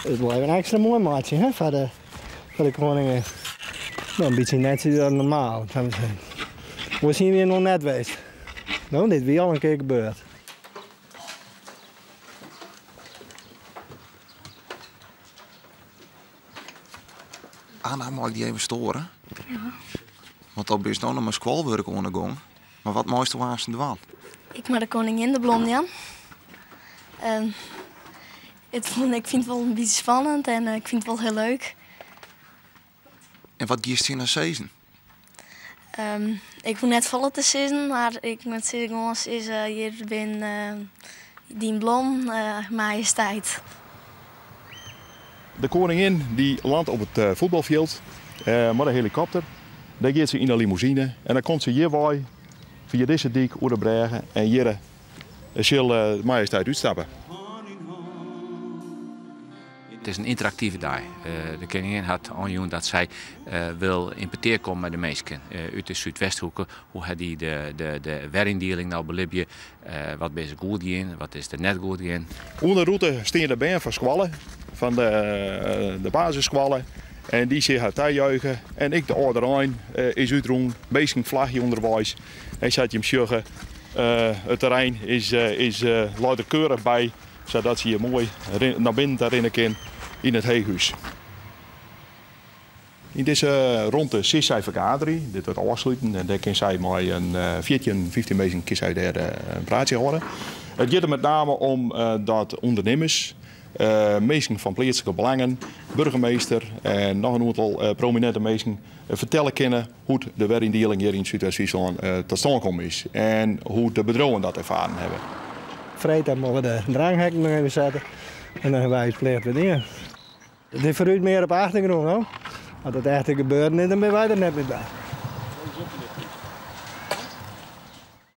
It wol even ekstra moai meitsje hè, foar de, foar de koningin. No, in bytsje netsjes dan normaal, zou ik zeggen. Oars hiene we noch net west. No, dit wie al in kear gebeurd. Anna, mei ik dy even stoaren? Ja. Want dan bist no noch mei skoalwurk oan de gong. Mar wat meist aansten dwaan? Ik mei de koningin de blom jaan. It fûn, ik fyn it wol in bytsje spannend en ik fyn it wol hiel leuk. En wat giest tsjin har sizzen? Ik hoech net folle te sizzen, mar ik moat sizze gewoan sizze, hjir bin dyn blom, majesteit. De koningin dy landt op it fuotbalfjild mei de helikopter. Dêr giet se yn de limûsine en dan komt se hjirwei fia dizze dyk oer de brêge en hjir sil de majesteit útstappe. It is in ynteraktive dei. De koningin hat oanjûn dat sy wil yn petear komme mei de minsken út de Súdwesthoeke. Hoe ha dy de weryndieling no belibje? Wat is der goed gien, wat is der net goed gien? Oan de rûte stean de bern fan skoalle, fan de basisskoalle. En dy sille har tajuiche. En ek de âlderein is útrûn, minsken flagje ûnderweis. En sa't jim sjogge, it terrein is, is, leit der keurich by, sadat se hjir moai nei binnen ta rinne kin yn it Heechhûs. Yn dizze romte sil sy fergaderje. Dit wurdt ôfsluten en dêr kin sy mei in 14, 15 minsken kin sy dêr in praatsje hâlde. It giet der met name om dat ûndernimmers, minsken fan pleatslike belangen, burgemeester en noch in oantal promininte minsken fertelle kinne hoe't de weryndieling hjir yn Súdwest-Fryslân ta stân kommen is en hoe't de bedriuwen dat erfaren hawwe. Freed dan moatte we de dranghekken noch even sette en dan hawwe wy ús plicht wer dien. It is foar ús mear op 'e achtergrûn, no. As it echte gebeuren is, dan binne wy der net mear by.